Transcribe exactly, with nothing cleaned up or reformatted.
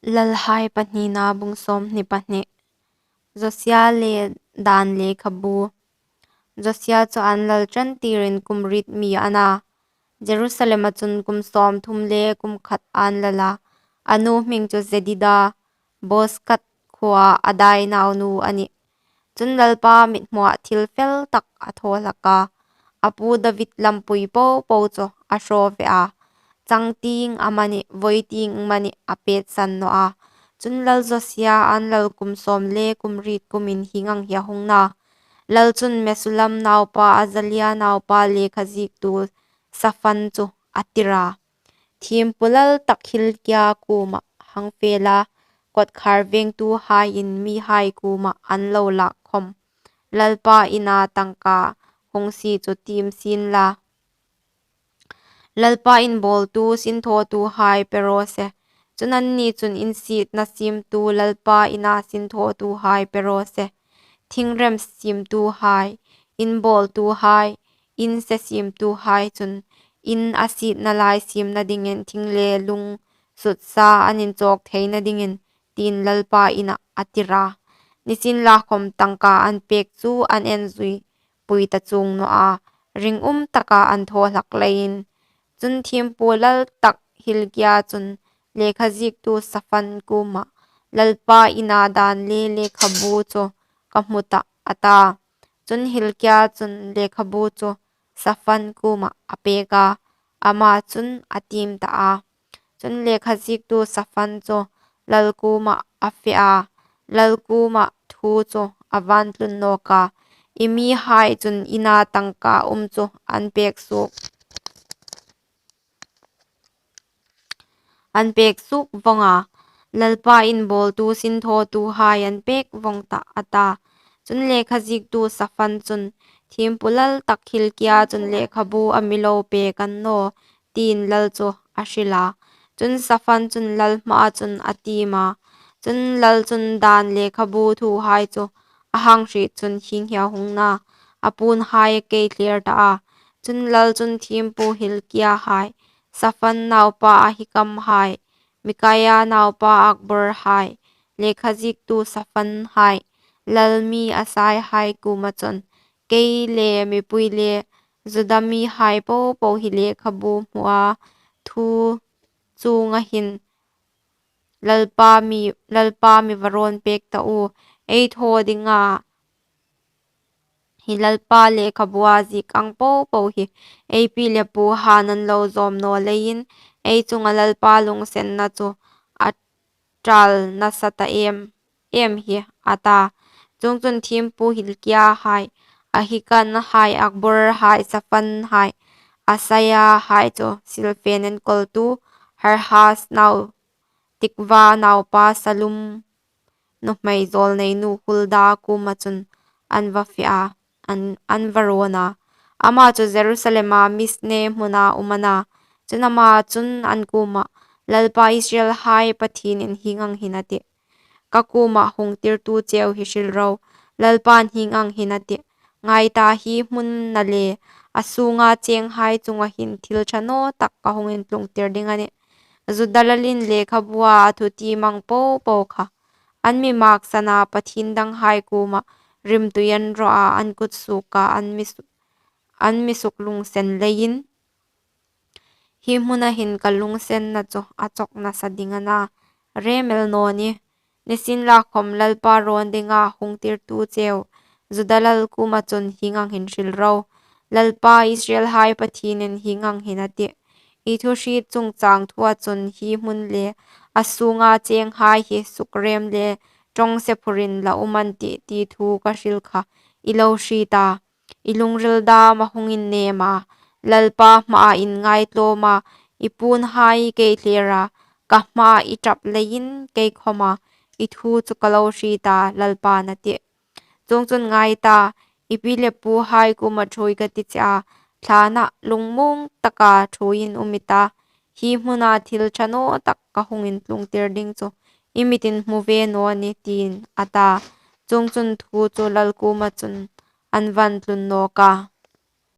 Lalhai pahnina bung sawmhni pahni. Josia le Dan lekhabu. Josia chu an lal ṭantirin kum riet mi a na. Jerusalema chun kum sawmthum le kum khat an lal a. A nu hming chu Jedida, Bozkath khuoa Adai naunu a nih. Chun Lalpa mithmuah thil fel tak a thaw hlak a, a pu David lampui po po chu a hraw ve a, changtieng amanih, voitieng amanih a petsan naw a. Chun lal Josia an lal kum sawm le kum riet kumin hieng ang hi a hung na. Lal chun Mesullam naupa, Azalia naupa, lekhaziektu Saphan chu a tir a. Thiempu lal tak Hilkia kuomah hang fe la, kawtkhar vengtuhaiin mihai kuomah an lo lak khawm, Lalpa ina tangka hung sie chu tiem sien la, Lalpa in bawltu sinthawtuhai pe raw se. Chun anni chun insietna siemtu Lalpa ina sinthawtuhai pe raw se. Thingrem siemtuhai, in bawltuhai, in se siemtuhai chun in a sietna lai siemna dingin thing le lung sutsa an inchawk theina dingin, tiin Lalpa ina a tir a. Nisienlakhawm tangka an pek chu an en zui pui ta chuong naw a, ringum taka an thaw hlak leiin. Chun thiempu lal tak Hilkia chun lekhaziektu Saphan kuomah, Lalpa ina dan le lekhabu chu ka hmu tah, a ta. Chun Hilkia chun lekhabu chu Saphan kuomah a pek a, ama chun a tiem ta a. Chun lekhaziektu Saphan chu lal kuomah a fe a, lal kuoma thu chu a vantlun nawk a, i mihai chun ina tangka um chu an pek suok, an pek suok vawng a, Lalpa in bawltu sinthawtuhai an pek vawng tah, a ta. Chun lekhaziektu Saphan chun, thiempu lal tak Hilkia chun lekhabu a mi lo pek a ni naw, tiin lal chu a hril a. Chun Saphan chun lal hmaa chun a tiem a. Chun lal chun dan lekhabu thuhai chu a hang hriet chun hieng hi a hung na, a puonhai a kei thler ta a. Chun lal chun thiempu Hilkia hai, Saphan naupa Ahikam hai, Mikaia naupa Akbor hai, lekhaziektu Saphan hai, lal mi Asai hai kuoma chun, kei le mipui le Juda mihai po po hi lekhabu hmua thu chuonga hin Lalpa mi, Lalpa mi varawn pek ta u, ei thaw dinga hi Lalpa lekhabua ziek ang po po hi ei pi le puhaiin an lo zawm naw leiin, ei chunga Lalpa lungsenna chu a ṭal nasa ta em em hi, a ta. Chuongchun thiempu Hilkia hai, Ahikam hai, Akbor hai, Saphan hai, Asaia hai chu silfen enkawltu Harhas nau Tikva naupa Sallum nuhmei zawlneinu Hulda kuoma chun an va fe a, an, an varawn a. Ama chu Jerusalema Misne hmuna um a na. Chun ama chun an kuomah, Lalpa Israelhai Pathienin hieng ang hin a tih, ka kuoma hung tirtu cheu hi hril ro, Lalpain hieng ang hin a tih, ngai ta, hi hmuna le a sunga chenghai chunga hin thil ṭha naw tak ka hung intlung tir ding a nih. Juda lalin lekhabua a thu tiem ang po po kha an mi maksan a, pathien danghai kuoma rimtui an raw a, an kut suoka an mi su-, an mi suklungsen leiin, hi hmuna hin ka lungsenna chu a chawk nasa ding a na, rem el naw nih. Nisienlakhawm Lalpa rawn dinga hung tirtu cheu Juda lal kuoma chun hieng ang hin hril ro, Lalpa Israelhai Pathienin hieng ang hin a tih, i thu hriet chungchang thua chun hi hmun le a sunga chenghai hi sukrem le ṭawngse phurin la um an tih ti thu ka hril kha i lo hriet a, i lungril dam a hung innem a, Lalpa hmaa i ngaithlawm a, i puonhai kei thler a, ka hmaa i ṭap leiin kei khawma i thu chu ka lo hriet a, Lalpain a tih. Chuongchun ngai ta, i pi le puhai kuoma ṭhuoi ka ti che a, thlana lungmuong taka ṭhuoiin um i ta, hi hmuna thil ṭha naw tak ka hung intlung tir ding chu i mitin hmu ve naw nih, tiin a ta. Chuongchun thu chu lal kuoma chun an vantlun nawk a.